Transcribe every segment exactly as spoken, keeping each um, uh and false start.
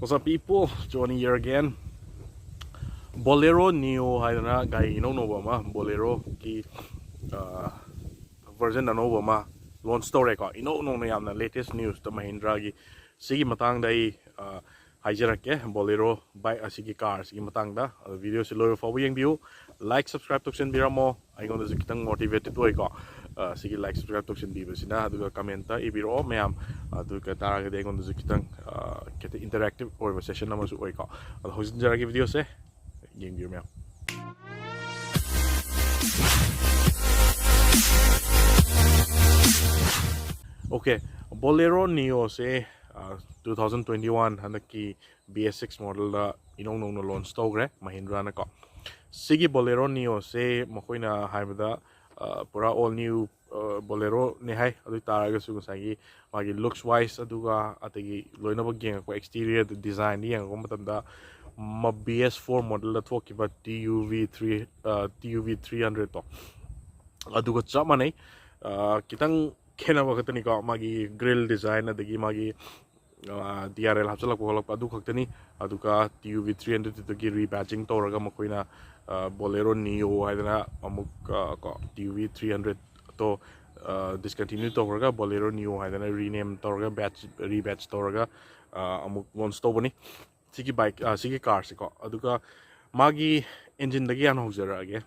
What's up, people? Johnny here again. Bolero Neo ꯍꯥꯏꯗꯅ ꯒꯥꯔꯤ ꯏꯅꯧ ꯅꯧꯕ ꯑꯃ, Bolero ꯒꯤ version ꯑꯅꯧꯕ ꯑꯃ launch ꯇꯧꯔꯦꯀꯣ. ꯏꯅꯧ ꯅꯧꯅ, ꯌꯥꯝꯅ latest news ꯇ Mahindra ꯒꯤ, ꯁꯤꯒꯤ ꯃꯇꯥꯡꯗ ꯑꯩ ꯍꯥꯏꯖꯔꯛꯀꯦ, Bolero bike ꯑꯁꯤꯒꯤ, car ꯑꯁꯤꯒꯤ ꯃꯇꯥꯡꯗ꯫ ꯑꯗꯣ video ꯁꯤ ꯂꯣꯏꯕ ꯐꯥꯎꯕ ꯌꯦꯡꯕꯤꯌꯨ, like, subscribe ꯇꯧꯁꯟꯕꯤꯔꯝꯃꯣ꯫ ꯑꯩꯉꯣꯟꯗꯁꯨ ꯈꯤꯇꯪ motivated ꯑꯣꯏꯀꯣ, ꯁꯤꯒꯤ like, subscribe ꯇꯧꯁꯟꯕꯤꯕꯁꯤꯅ꯫ ꯑꯗꯨꯒ comment ꯇ ꯏꯕꯤꯔꯛꯑꯣ ꯃꯌꯥꯝ, ꯑꯗꯨꯒ ꯇꯥꯔꯒꯗꯤ ꯑꯩꯉꯣꯟꯗꯁꯨ ꯈꯤꯇꯪ ꯈꯤꯇꯪ interactive ꯑꯣꯏꯕ session ꯑꯃꯁꯨ ꯑꯣꯏꯀꯣ꯫ ꯑꯗꯣ ꯍꯧꯖꯤꯟꯖꯔꯒꯦ video ꯁꯦ, ꯌꯦꯡꯕꯤꯌꯨ ꯃꯌꯥꯝ꯫ Okay, Bolero Neo ꯁꯦ two thousand twenty one ꯍꯟꯗꯛꯀꯤ B S six model ꯗ ꯏꯅꯧ ꯅꯧꯅ launch ꯇꯧꯈ꯭ꯔꯦ Mahindra ꯅꯀꯣ꯫ ꯁꯤꯒꯤ Bolero Neo ꯁꯦ ꯃꯈꯣꯏꯅ ꯍꯥꯏꯕꯗ ꯄꯨꯔꯥ all new Bolero ꯅꯦ ꯍꯥꯏ꯫ ꯑꯗꯨ ꯑꯣꯏ ꯇꯥꯔꯒꯁꯨ ꯉꯁꯥꯏꯒꯤ ꯃꯥꯒꯤ looks wise, ꯑꯗꯨꯒ ꯑꯗꯒꯤ ꯂꯣꯏꯅꯃꯛ ꯌꯦꯡꯉꯛꯄ, exterior design ꯗ ꯌꯦꯡꯉꯛꯄ ꯃꯇꯝꯗ, ꯃ B S four model ꯗ ꯊꯣꯛꯈꯤꯕ T U V three, T U V three hundred ꯇꯣ, ꯑꯗꯨꯒ ꯆꯞ ꯃꯥꯟꯅꯩ꯫ ꯈꯤꯇꯪ ꯈꯦꯠꯅꯕ ꯈꯛꯇꯅꯤꯀꯣ, ꯃꯥꯒꯤ grill design, ꯑꯗꯒꯤ ꯃꯥꯒꯤ D R L ꯍꯥꯞꯆꯤꯜꯂꯛꯄ ꯈꯣꯠꯂꯛꯄ, ꯑꯗꯨ ꯈꯛꯇꯅꯤ꯫ ꯑꯗꯨꯒ T U V three hundred ꯗꯨꯗꯒꯤ rebadging ꯇꯧꯔꯒ ꯃꯈꯣꯏꯅ Bolero Neo ꯍꯥꯏꯗꯅ ꯑꯃꯨꯛ ꯀꯣ, T U V three hundred ꯇꯣ discontinue ꯇꯧꯈ꯭ꯔꯒ Bolero Neo ꯍꯥꯏꯗꯅ rename ꯇꯧꯔꯒ, badge, rebadge ꯇꯧꯔꯒ ꯑꯃꯨꯛ launch ꯇꯧꯕꯅꯤ ꯁꯤꯒꯤ bike, ꯁꯤꯒꯤ car ꯁꯦꯀꯣ꯫ ꯑꯗꯨꯒ ꯃꯥꯒꯤ engine ꯗꯒꯤ ꯍꯥꯟꯅ ꯍꯧꯖꯔꯛꯑꯒꯦ꯫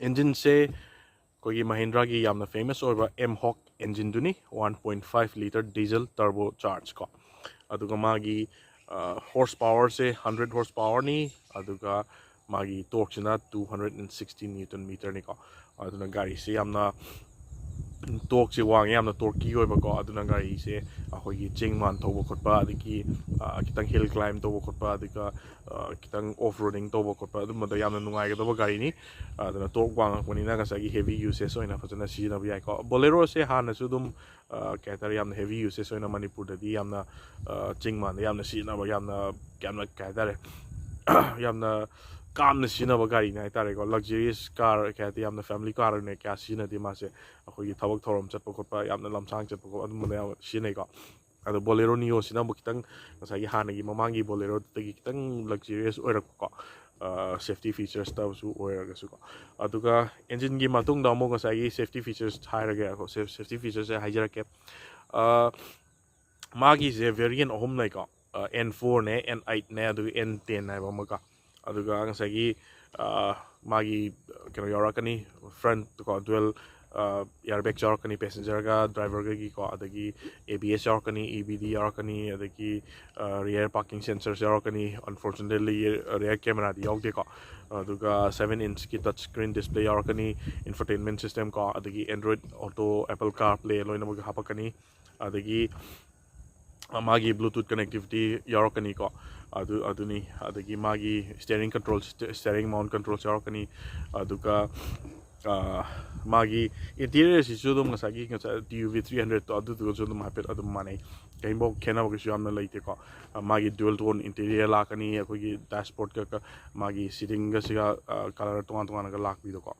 Engine ꯁꯦ ꯑꯩꯈꯣꯏꯒꯤ Mahindra ꯒꯤ ꯌꯥꯝꯅ famous ꯑꯣꯏꯕ M Hock engine ꯗꯨꯅꯤ, one point five litre diesel turbo charge ꯀꯣ꯫ ꯑꯗꯨꯒ ꯃꯥꯒꯤ horse power ꯁꯦ hundred horse power ꯅꯤ, ꯑꯗꯨꯒ ꯃꯥꯒꯤ torque ꯁꯤꯅ two hundred and sixty newton meter ꯅꯤꯀꯣ꯫ ꯑꯗꯨꯅ ꯒꯥꯔꯤꯁꯦ ꯌꯥꯝꯅ torque ꯁꯦ ꯋꯥꯡꯉꯦ, ꯌꯥꯝꯅ torquey ꯑꯣꯏꯕꯀꯣ꯫ ꯑꯗꯨꯅ ꯒꯥꯔꯤꯁꯦ ꯑꯩꯈꯣꯏꯒꯤ ꯆꯤꯡ ꯃꯥꯟ ꯊꯧꯕ ꯈꯣꯠꯄ, ꯑꯗꯒꯤ ꯈꯤꯇꯪ hill climb ꯇꯧꯕ ꯈꯣꯠꯄ, ꯑꯗꯨꯒ ꯈꯤꯇꯪ off roading ꯇꯧꯕ ꯈꯣꯠꯄ, ꯑꯗꯨꯝꯕꯗ ꯌꯥꯝꯅ ꯅꯨꯡꯉꯥꯏꯒꯗꯕ ꯒꯥꯔꯤꯅꯤ꯫ ꯑꯗꯨꯅ torque ꯋꯥꯡꯉꯛꯄꯅꯤꯅ ꯉꯁꯥꯏꯒꯤ heavy usage ꯑꯣꯏꯅ ꯐꯖꯅ ꯁꯤꯖꯤꯟꯅꯕ ꯌꯥꯏꯀꯣ꯫ Bolero ꯁꯦ ꯍꯥꯟꯅꯁꯨ ꯑꯗꯨꯝ ꯀꯩ ꯍꯥꯏꯇꯥꯔꯦ, ꯌꯥꯝꯅ heavy usage ꯑꯣꯏꯅ ꯃꯅꯤꯄꯨꯔꯗꯗꯤ ꯌꯥꯝꯅ ꯆꯤꯡ ꯃꯥꯟꯗ ꯌꯥꯝꯅ ꯁꯤꯖꯤꯟꯅꯕ, ꯌꯥꯝꯅ, ꯌꯥꯝꯅ ꯀꯩ ꯍꯥꯏꯇꯥꯔꯦ, ꯌꯥꯝꯅ ꯀꯥꯝꯅ ꯁꯤꯖꯤꯟꯅꯕ ꯒꯥꯔꯤꯅꯤ ꯍꯥꯏꯇꯥꯔꯦꯀꯣ꯫ Luxurious car, ꯀꯩ ꯍꯥꯏꯇꯥꯔꯦ, ꯌꯥꯝꯅ family car ꯑꯣꯏꯅ ꯀꯌꯥ ꯁꯤꯖꯤꯟꯅꯗꯦ ꯃꯥꯁꯦ꯫ ꯑꯩꯈꯣꯏꯒꯤ ꯊꯕꯛ ꯊꯧꯔꯝ ꯆꯠꯄ ꯈꯣꯠꯄ, ꯌꯥꯝꯅ ꯂꯝꯁꯥꯡ ꯆꯠꯄ ꯈꯣꯠꯄ, ꯑꯗꯨꯝꯕꯗ ꯌꯥꯝ ꯁꯤꯖꯤꯟꯅꯩꯀꯣ꯫ ꯑꯗꯣ Bolero Neoꯁꯤꯅ ꯑꯃꯨꯛ ꯈꯤꯇꯪ ꯉꯁꯥꯏꯒꯤ ꯍꯥꯟꯅꯒꯤ ꯃꯃꯥꯡꯒꯤ Boleroꯗꯒꯤ ꯈꯤꯇꯪ luxurious ꯑꯣꯏꯔꯛꯄꯀꯣ, ꯁꯦꯐꯇꯤ ꯐꯤꯆꯔꯁꯇꯕꯨꯁꯨ ꯑꯣꯏꯔꯒꯁꯨꯀꯣ꯫ ꯑꯗꯨꯒ ꯏꯟꯖꯤꯟꯒꯤ ꯃꯇꯨꯡꯗ ꯑꯃꯨꯛ ꯉꯁꯥꯏꯒꯤ ꯁꯦꯐꯇꯤ ꯐꯤꯆꯔꯁ ꯍꯥꯏꯔꯒꯦ, ꯁꯦꯐꯇꯤ ꯐꯤꯆꯔꯁꯁꯦ ꯍꯥꯏꯖꯔꯛꯀꯦ꯫ ꯃꯥꯒꯤꯁꯦ ꯚꯦꯔꯤꯌꯦꯟ ꯑꯍꯨꯝ ꯂꯩꯀꯣ꯫ ꯑꯦꯟ ꯐꯣꯔꯅꯦ, ꯑꯦꯟ ꯑꯩꯠꯅꯦ, ꯑꯗꯨꯒ ꯑꯦꯟ ꯇꯦꯟ ꯍꯥꯏꯕ ꯑꯃꯒ꯫ ꯑꯗꯨꯒ ꯉꯁꯥꯏꯒꯤ ꯃꯥꯒꯤ ꯀꯩꯅꯣ ꯌꯥꯎꯔꯛꯀꯅꯤ, ꯐ꯭ꯔꯟꯠ ꯀꯣ, ꯗꯨꯋꯦꯜ ꯏꯌꯥꯔꯕꯦꯒ ꯌꯥꯎꯔꯛꯀꯅꯤ, ꯄꯦꯁꯦꯟꯖꯔꯒ ꯗ꯭ꯔꯥꯏꯚꯔꯒꯒꯤꯀꯣ꯫ ꯑꯗꯒꯤ ꯑꯦ ꯕꯤ ꯑꯦꯁ ꯌꯥꯎꯔꯛꯀꯅꯤ, ꯏ ꯕꯤ ꯗꯤ ꯌꯥꯎꯔꯛꯀꯅꯤ, ꯑꯗꯒꯤ ꯔꯤꯌꯔ ꯄꯥꯔꯀꯤꯡ ꯁꯦꯟꯁꯔꯁ ꯌꯥꯎꯔꯛꯀꯅꯤ꯫ ꯑꯟꯐꯣꯔꯆꯨꯅꯦꯠꯂꯤ ꯔꯤꯌꯔ ꯀꯦꯃꯦꯔꯥꯗꯤ ꯌꯥꯎꯗꯦꯀꯣ꯫ ꯑꯗꯨꯒ ꯁꯚꯦꯟ ꯏꯟꯆꯀꯤ ꯇꯆ ꯁ꯭ꯀ꯭ꯔꯤꯟ ꯗꯤꯁꯄ꯭ꯂꯦ ꯌꯥꯎꯔꯛꯀꯅꯤ, ꯏꯟꯐꯣꯇꯦꯟꯃꯦꯟ ꯁꯤꯁꯇꯦꯝ ꯀꯣ, ꯑꯗꯒꯤ Android auto, apple car play ꯂꯣꯏꯅꯃꯛ ꯍꯥꯞꯄꯛꯀꯅꯤ꯫ ꯑꯗꯒꯤ ꯃꯥꯒꯤ ꯕ꯭ꯂꯨꯇꯨꯠ ꯀꯅꯦꯛꯇꯤꯚꯤꯇꯤ ꯌꯥꯎꯔꯛꯀꯅꯤꯀꯣ꯫ ꯑꯗꯨ ꯑꯗꯨꯅꯤ꯫ ꯑꯗꯒꯤ ꯃꯥꯒꯤ steering control, steering mount controls ꯌꯥꯎꯔꯛꯀꯅꯤ꯫ ꯑꯗꯨꯒ ꯃꯥꯒꯤ ꯏꯟꯇꯤꯔꯤꯌꯔꯁꯤꯁꯨ ꯑꯗꯨꯝ ꯉꯁꯥꯏꯒꯤ ꯉꯁꯥꯏ ꯇꯤ ꯌꯨ ꯚꯤ ꯊ꯭ꯔꯤ ꯍꯟꯗ꯭ꯔꯦꯠꯇꯣ ꯑꯗꯨꯗꯨꯒꯁꯨ ꯑꯗꯨꯝ ꯍꯥꯏꯐꯦꯠ ꯑꯗꯨꯝ ꯃꯥꯟꯅꯩ꯫ ꯀꯔꯤꯝꯐꯥꯎ ꯈꯦꯠꯅꯕ ꯀꯩꯁꯨ ꯌꯥꯝꯅ ꯂꯩꯇꯦꯀꯣ꯫ ꯃꯥꯒꯤ ꯗ꯭ꯌꯨꯑꯦꯜ ꯇꯣꯟ ꯏꯟꯇꯤꯔꯤꯌꯔ ꯂꯥꯛꯀꯅꯤ, ꯑꯩꯈꯣꯏꯒꯤ ꯗꯦꯁꯕꯣꯔꯗꯀ ꯃꯥꯒꯤ ꯁꯤꯇꯤꯡꯒꯁꯤꯒ ꯀꯂꯔ ꯇꯣꯉꯥꯟ ꯇꯣꯉꯥꯟꯅꯒ ꯂꯥꯛꯄꯤꯗꯣꯀꯣ꯫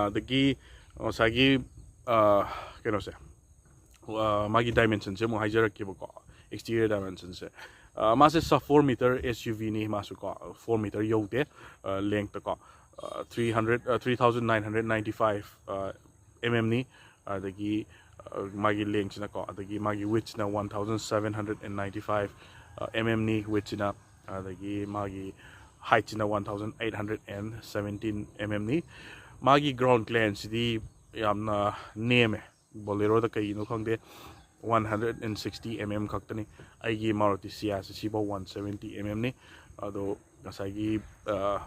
ꯑꯗꯒꯤ ꯉꯁꯥꯏꯒꯤ ꯀꯩꯅꯣꯁꯦ, ꯃꯥꯒꯤ ꯗꯥꯏꯃꯦꯟꯁꯟꯁꯦ ꯑꯃꯨꯛ ꯍꯥꯏꯖꯔꯛꯀꯦꯕꯀꯣ꯫ ꯑꯦꯛꯁꯇꯤꯔꯤꯌꯔ ꯗꯥꯏꯃꯦꯟꯁꯟꯁꯦ, ꯃꯥꯁꯦ ꯁꯕ ꯐꯣꯔ ꯃꯤꯇꯔ ꯑꯦꯁ ꯌꯨ ꯚꯤꯅꯤ ꯃꯥꯁꯨ ꯀꯣ꯫ ꯐꯣꯔ ꯃꯤꯇꯔ ꯌꯧꯗꯦ ꯂꯦꯡꯇꯀꯣ꯫ Three hundred, three thousand nine hundred ninety five M M ꯅꯤ꯫ ꯑꯗꯒꯤ ꯃꯥꯒꯤ ꯂꯦꯡꯁꯤꯅꯀꯣ, ꯑꯗꯒꯤ ꯃꯥꯒꯤ ꯋꯤꯠꯁꯤꯅ one thousand seven hundred and ninety five M M ꯅꯤ ꯋꯤꯠꯁꯤꯅ꯫ ꯑꯗꯒꯤ ꯃꯥꯒꯤ ꯍꯥꯏꯠꯁꯤꯅ one thousand eight hundred and seventeen M M ꯅꯤ꯫ ꯃꯥꯒꯤ ꯒ꯭ꯔꯥꯎꯟ ꯀ꯭ꯂꯤꯌꯥꯔꯦꯟꯁꯁꯤꯗꯤ ꯌꯥꯝꯅ ꯅꯦꯝꯃꯦ꯫ ꯕꯣꯂꯦꯔꯣꯗ ꯀꯩꯒꯤꯅꯣ ꯈꯪꯗꯦ, one hundred and sixty M M ꯈꯛꯇꯅꯤ꯫ ꯑꯩꯒꯤ Maruti ꯁꯤꯌꯥꯁꯦ ꯁꯤꯐꯥꯎ one seventy M M ꯅꯤ꯫ ꯑꯗꯣ ꯉꯁꯥꯏꯒꯤ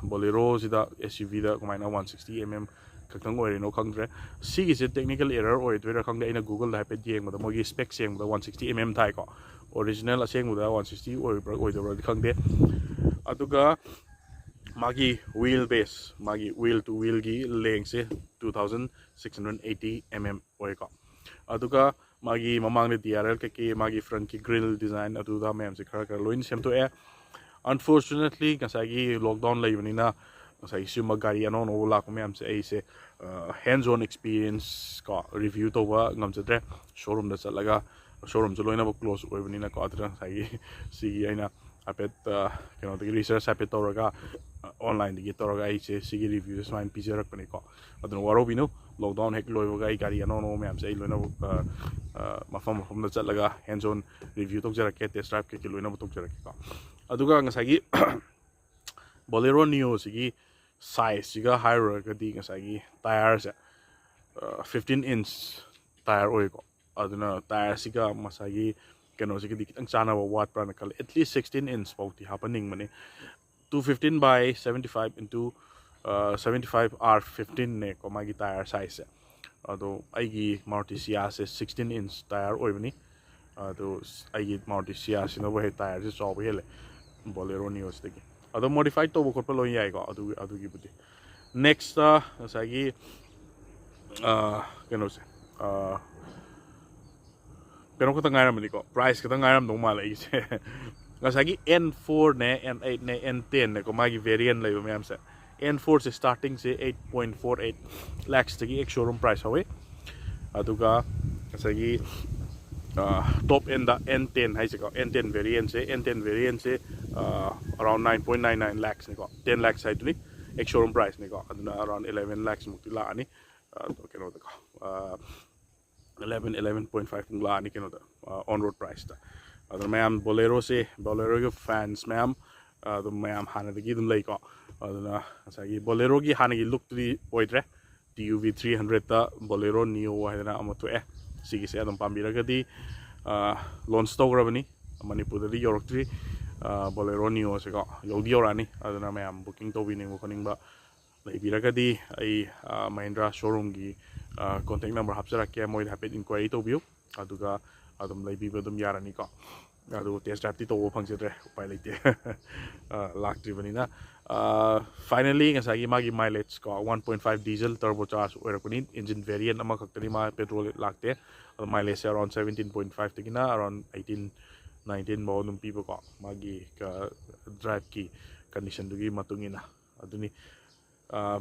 ꯕꯣꯂꯦꯔꯣꯁꯤꯗ, ꯑꯦꯁ ꯌꯨ ꯚꯤꯗ ꯀꯃꯥꯏꯅ one sixty M M ꯈꯛꯇꯪ ꯑꯣꯏꯔꯤꯅꯣ ꯈꯪꯗ꯭ꯔꯦ꯫ ꯁꯤꯒꯤꯁꯦ ꯇꯦꯛꯅꯤꯀꯦꯜ ꯑꯦꯔꯔ ꯑꯣꯏꯗꯣꯏꯔꯥ ꯈꯪꯗꯦ꯫ ꯑꯩꯅ ꯒꯨꯒꯜꯗ ꯍꯥꯏꯐꯦꯠ ꯌꯦꯡꯕꯗ ꯃꯣꯏꯒꯤ ꯁ꯭ꯄꯦꯛꯁ ꯌꯦꯡꯕꯗ one sixty M M ꯊꯥꯏꯀꯣ꯫ ꯑꯣꯔꯤꯖꯤꯅꯦꯜ ꯑꯁꯦꯡꯕꯗ one sixty ꯑꯣꯏꯕ꯭ꯔꯥ ꯑꯣꯏꯗꯕ꯭ꯔꯥꯗꯤ ꯈꯪꯗꯦ꯫ ꯑꯗꯨꯒ ꯃꯥꯒꯤ ꯋꯤꯜ ꯕꯦꯁ, ꯃꯥꯒꯤ ꯋꯤꯜ ꯇꯨ ꯋꯤꯜꯒꯤ ꯂꯦꯡꯁꯦ two thousand six hundred eighty M M ꯑꯣꯏꯀꯣ꯫ ꯑꯗꯨꯒ ꯃꯥꯒꯤ ꯃꯃꯥꯡꯗ ꯗꯤ ꯑꯥꯔ ꯑꯦꯜ ꯀꯩꯀꯩ, ꯃꯥꯒꯤ ꯐ꯭ꯔꯟꯠꯀꯤ ꯒ꯭ꯔꯤꯜ ꯗꯤꯖꯥꯏꯟ ꯑꯗꯨꯗ ꯃꯌꯥꯝꯁꯦ ꯈꯔ ꯈꯔ ꯂꯣꯏꯅ ꯁꯦꯝꯗꯣꯛꯑꯦ꯫ Unfortunately, ꯉꯁꯥꯏꯒꯤ ꯂꯣꯛꯗꯥꯎꯟ ꯂꯩꯕꯅꯤꯅ ꯉꯁꯥꯏꯒꯤ ꯁꯤꯒꯨꯝꯕ ꯒꯥꯔꯤ ꯑꯅꯧ ꯑꯅꯧꯕ ꯂꯥꯛꯄ ꯃꯌꯥꯝꯁꯦ ꯑꯩꯁꯦ ꯍꯦꯟ ꯑꯣꯟ ꯑꯦꯛꯁꯄꯤꯔꯤꯌꯦꯟꯁ ꯀꯣ, ꯔꯤꯚ꯭ꯌꯨ ꯇꯧꯕ ꯉꯝꯖꯗ꯭ꯔꯦ꯫ ꯁꯣꯔꯨꯝꯗ ꯆꯠꯂꯒ ꯁꯣꯔꯨꯝꯁꯨ ꯂꯣꯏꯅꯃꯛ ꯀ꯭ꯂꯣꯖ ꯑꯣꯏꯕꯅꯤꯅꯀꯣ꯫ ꯑꯗꯨꯅ ꯉꯁꯥꯏꯒꯤ ꯁꯤꯒꯤ ꯑꯩꯅ ꯍꯥꯏꯐꯦꯠ ꯀꯩꯅꯣꯗꯒꯤ ꯔꯤꯁꯔꯁ ꯍꯥꯏꯐꯦꯠ ꯇꯧꯔꯒ, ꯑꯣꯟꯂꯥꯏꯟꯗꯒꯤ ꯇꯧꯔꯒ ꯑꯩꯁꯦ ꯁꯤꯒꯤ ꯔꯤꯚ꯭ꯌꯨꯁꯦ ꯁꯨꯃꯥꯏꯅ ꯄꯤꯖꯔꯛꯄꯅꯤꯀꯣ꯫ ꯑꯗꯨꯅ ꯋꯥꯔꯧꯕꯤꯅꯨ, ꯂꯣꯛꯗꯥꯎꯟ ꯍꯦꯛ ꯂꯣꯏꯕꯒ ꯑꯩ ꯒꯥꯔꯤ ꯑꯅꯧ ꯑꯅꯧꯕ ꯃꯌꯥꯝꯁꯦ ꯑꯩ ꯂꯣꯏꯅꯃꯛ ꯃꯐꯝ ꯃꯐꯝꯗ ꯆꯠꯂꯒ ꯍꯦꯟ ꯖꯣꯟ ꯔꯤꯚ꯭ꯌꯨ ꯇꯧꯖꯔꯛꯀꯦ, ꯇꯦꯁ ꯗ꯭ꯔꯥꯏꯚ ꯀꯩꯀꯩ ꯂꯣꯏꯅꯃꯛ ꯇꯧꯖꯔꯛꯀꯦꯀꯣ꯫ ꯑꯗꯨꯒ ꯉꯁꯥꯏꯒꯤ ꯕꯣꯂꯦꯔꯣ ꯅꯤꯌꯣꯁꯤꯒꯤ ꯁꯥꯏꯖꯁꯤꯒ ꯍꯥꯏꯔꯨꯔꯒꯗꯤ ꯉꯁꯥꯏꯒꯤ ꯇꯥꯌꯔꯁꯦ ꯐꯤꯐꯇꯤꯟ ꯏꯟꯆ ꯇꯥꯌꯔ ꯑꯣꯏꯀꯣ꯫ ꯑꯗꯨꯅ ꯇꯥꯌꯔꯁꯤꯒ ꯉꯁꯥꯏꯒꯤ ꯀꯩꯅꯣꯁꯤꯒꯗꯤ ꯈꯤꯇꯪ ꯆꯥꯟꯅꯕ ꯋꯥꯠꯄ꯭ꯔꯥꯅ ꯈꯜꯂꯦ꯫ ꯑꯦꯠꯂꯤꯁ ꯁꯤꯛꯁꯇꯤꯟ ꯏꯟꯆ ꯐꯥꯎꯗꯤ ꯍꯥꯞꯍꯟꯅꯤꯡꯕꯅꯤ꯫ Two fifteen by seventy five into seventy five R ꯐꯤꯐꯇꯤꯟꯅꯦꯀꯣ ꯃꯥꯒꯤ ꯇꯥꯌꯔ ꯁꯥꯏꯖꯁꯦ꯫ ꯑꯗꯣ ꯑꯩꯒꯤ ꯃꯥꯔꯨꯇꯤ ꯁꯤꯌꯥꯁꯦ ꯁꯤꯛꯁꯇꯤꯟ ꯏꯟꯆ ꯇꯥꯌꯔ ꯑꯣꯏꯕꯅꯤ꯫ ꯑꯗꯣ ꯑꯩꯒꯤ ꯃꯥꯔꯨꯇꯤ ꯁꯤꯌꯥꯁꯤꯅꯕꯨ ꯍꯦꯛ ꯇꯥꯌꯔꯁꯦ ꯆꯥꯎꯕ ꯍꯦꯜꯂꯦ ꯕꯣꯂꯦꯔꯣ ꯅꯤꯌꯣꯁꯤꯗꯒꯤ꯫ ꯑꯗꯣ ꯃꯣꯗꯤꯐꯥꯏ ꯇꯧꯕ ꯈꯣꯠꯄ ꯂꯣꯏ ꯌꯥꯏꯀꯣ꯫ ꯑꯗꯨꯒꯤ ꯑꯗꯨꯒꯤꯕꯨꯗꯤ ꯅꯦꯛꯁꯇ ꯉꯁꯥꯏꯒꯤ ꯀꯩꯅꯣꯁꯦ, ꯀꯩꯅꯣ ꯈꯛꯇ ꯉꯥꯏꯔꯝꯃꯅꯤꯀꯣ, ꯄ꯭ꯔꯥꯏꯁ ꯈꯛꯇ ꯉꯥꯏꯔꯝꯗꯧ ꯃꯥꯜꯂꯦ ꯑꯩꯒꯤꯁꯦ꯫ ꯉꯁꯥꯏꯒꯤ ꯑꯦꯟ ꯐꯣꯔꯅꯦ, ꯑꯦꯟ ꯑꯩꯠꯅꯦ, ꯑꯦꯟ ꯇꯦꯟꯅꯦꯀꯣ ꯃꯥꯒꯤ ꯚꯦꯔꯤꯌꯦꯟ ꯂꯩꯕ ꯃꯌꯥꯝꯁꯦ꯫ ꯑꯦꯟ ꯐꯣꯔꯁꯦ ꯁ꯭ꯇꯥꯔꯇꯤꯡꯁꯦ ꯑꯩꯠ ꯄꯣꯏꯟ ꯐꯣꯔ ꯑꯩꯠ ꯂꯦꯛꯁꯇꯒꯤ ꯑꯦꯛ ꯁꯣꯔꯨꯝ ꯄ꯭ꯔꯥꯏꯁ ꯍꯧꯋꯤ꯫ ꯑꯗꯨꯒ ꯉꯁꯥꯏꯒꯤ ꯇꯣꯞ ꯑꯦꯟꯗ ꯑꯦꯟ ꯇꯦꯟ ꯍꯥꯏꯁꯦꯀꯣ, ꯑꯦꯟ ꯇꯦꯟ ꯚꯦꯔꯤꯌꯦꯟꯁꯦ, ꯑꯦꯟ ꯇꯦꯟ ꯚꯦꯔꯤꯌꯦꯟꯁꯦ around nine point nine nine ꯂꯦꯛꯁꯅꯤꯀꯣ꯫ ꯇꯦꯟ ꯂꯦꯛꯁ ꯍꯥꯏꯗꯨꯅꯤ ꯑꯦꯛ ꯁꯣꯔꯨꯝ ꯄ꯭ꯔꯥꯏꯁꯅꯤꯀꯣ꯫ ꯑꯗꯨꯅ ꯑꯔꯥꯎꯟ ꯏꯂꯦꯚꯦꯟ ꯂꯦꯛꯁꯃꯨꯛꯇꯤ ꯂꯥꯛꯑꯅꯤ꯫ ꯑꯗꯣ ꯀꯩꯅꯣꯗꯀꯣ, ꯏꯂꯦꯚꯦꯟ, ꯏꯂꯦꯚꯦꯟ ꯄꯣꯏꯟ ꯐꯥꯏꯚꯃꯨꯛ ꯂꯥꯛꯑꯅꯤ ꯀꯩꯅꯣꯗ, ꯑꯣꯟ ꯔꯣꯗ ꯄ꯭ꯔꯥꯏꯁꯇ꯫ ꯑꯗꯨꯅ ꯃꯌꯥꯝ ꯕꯣꯂꯦꯔꯣꯁꯦ, ꯕꯣꯂꯦꯔꯣꯒꯤ ꯐꯦꯟꯁ ꯃꯌꯥꯝ ꯑꯗꯨꯝ ꯃꯌꯥꯝ ꯍꯥꯟꯅꯗꯒꯤ ꯑꯗꯨꯝ ꯂꯩꯀꯣ꯫ ꯑꯗꯨꯅ ꯉꯁꯥꯏꯒꯤ ꯕꯣꯂꯦꯔꯣꯒꯤ ꯍꯥꯟꯅꯒꯤ ꯂꯨꯛꯇꯨꯗꯤ ꯑꯣꯏꯗ꯭ꯔꯦ꯫ ꯇꯤ ꯌꯨ ꯚꯤ ꯊ꯭ꯔꯤ ꯍꯟꯗ꯭ꯔꯦꯠꯇ ꯕꯣꯂꯦꯔꯣ ꯅꯤꯌꯣ ꯍꯥꯏꯗꯅ ꯑꯃ ꯊꯣꯛꯑꯦ꯫ ꯁꯤꯒꯤꯁꯦ ꯑꯗꯨꯝ ꯄꯥꯝꯕꯤꯔꯒꯗꯤ, ꯂꯣꯟꯁ ꯇꯧꯈ꯭ꯔꯕꯅꯤ, ꯃꯅꯤꯄꯨꯔꯗꯗꯤ ꯌꯧꯔꯛꯇ꯭ꯔꯤ꯫ ꯕꯣꯂꯦꯔꯣ ꯅꯤꯌꯣꯁꯦꯀꯣ ꯌꯧꯗꯤ ꯌꯧꯔꯛꯑꯅꯤ꯫ ꯑꯗꯨꯅ ꯃꯌꯥꯝ ꯕꯨꯀꯤꯡ ꯇꯧꯕꯤꯅꯤꯡꯕ ꯈꯣꯠꯅꯤꯡꯕ ꯂꯩꯕꯤꯔꯒꯗꯤ ꯑꯩ ꯃꯍꯤꯟꯗ꯭ꯔꯥ ꯁꯣꯔꯨꯝꯒꯤ ꯀꯣꯟꯇꯦꯛ ꯅꯝꯕꯔ ꯍꯥꯞꯆꯔꯛꯀꯦ, ꯃꯣꯏꯗ ꯍꯥꯏꯐꯦꯠ ꯏꯟꯀ꯭ꯋꯥꯏꯔꯤ ꯇꯧꯕꯤꯌꯨ꯫ ꯑꯗꯨꯒ ꯑꯗꯨꯝ ꯂꯩꯕꯤꯕ ꯑꯗꯨꯝ ꯌꯥꯔꯅꯤꯀꯣ꯫ ꯑꯗꯨ ꯇꯦꯁ ꯗ꯭ꯔꯥꯏꯚꯇꯤ ꯇꯧꯕ ꯐꯪꯖꯗ꯭ꯔꯦ, ꯎꯄꯥꯏ ꯂꯩꯇꯦ꯫ ꯂꯥꯛꯇ꯭ꯔꯤꯕꯅꯤꯅ꯫ ꯐꯥꯏꯅꯦꯜꯂꯤ ꯉꯁꯥꯏꯒꯤ ꯃꯥꯒꯤ ꯃꯥꯏꯂꯦꯖ ꯀꯣ, one point five diesel turbo charge ꯑꯣꯏꯔꯛꯄꯅꯤ꯫ ꯏꯟꯖꯤꯟ ꯚꯦꯔꯤꯌꯦꯟ ꯑꯃꯈꯛꯇꯅꯤ, ꯃꯥ ꯄꯦꯇ꯭ꯔꯣꯜ ꯂꯥꯛꯇꯦ꯫ ꯑꯗꯣ ꯃꯥꯏꯂꯦꯖꯁꯦ ꯑꯔꯥꯎꯟ ꯁꯕꯦꯟꯇꯤꯟ ꯄꯣꯏꯟ ꯐꯥꯏꯚꯇꯒꯤꯅ ꯑꯔꯥꯎꯟ ꯑꯩꯠꯇꯤꯟ, ꯅꯥꯏꯟꯇꯤꯟ ꯐꯥꯎ ꯑꯗꯨꯝ ꯄꯤꯕꯀꯣ, ꯃꯥꯒꯤ ꯗ꯭ꯔꯥꯏꯚꯀꯤ ꯀꯟꯗꯤꯁꯟꯗꯨꯒꯤ ꯃꯇꯨꯡ ꯏꯟꯅ꯫ ꯑꯗꯨꯅꯤ꯫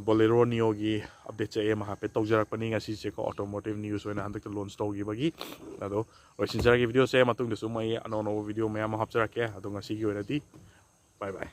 ꯕꯣꯂꯦꯔꯣ ꯅꯤꯌꯣꯒꯤ ꯑꯞꯗꯦꯠꯁꯦ ꯑꯩ ꯑꯃ ꯍꯥꯏꯐꯦꯠ ꯇꯧꯖꯔꯛꯄꯅꯤ ꯉꯁꯤꯁꯦꯀꯣ, ꯑꯣꯇꯣꯃꯣꯇꯤꯚ ꯅ꯭ꯌꯨꯁ ꯑꯣꯏꯅ ꯍꯟꯗꯛꯇ ꯂꯣꯟꯆ ꯇꯧꯈꯤꯕꯒꯤ꯫ ꯑꯗꯣ ꯂꯣꯏꯁꯤꯟꯖꯔꯒꯦ ꯚꯤꯗꯤꯑꯣꯁꯦ꯫ ꯃꯇꯨꯡꯗꯁꯨ ꯑꯩ ꯑꯅꯧ ꯑꯅꯧꯕ ꯚꯤꯗꯤꯑꯣ ꯃꯌꯥꯝ ꯑꯃ ꯍꯥꯞꯆꯔꯛꯀꯦ꯫ ꯑꯗꯣ ꯉꯁꯤꯒꯤ ꯑꯣꯏꯅꯗꯤ ꯕꯥꯏ ꯕꯥꯏ꯫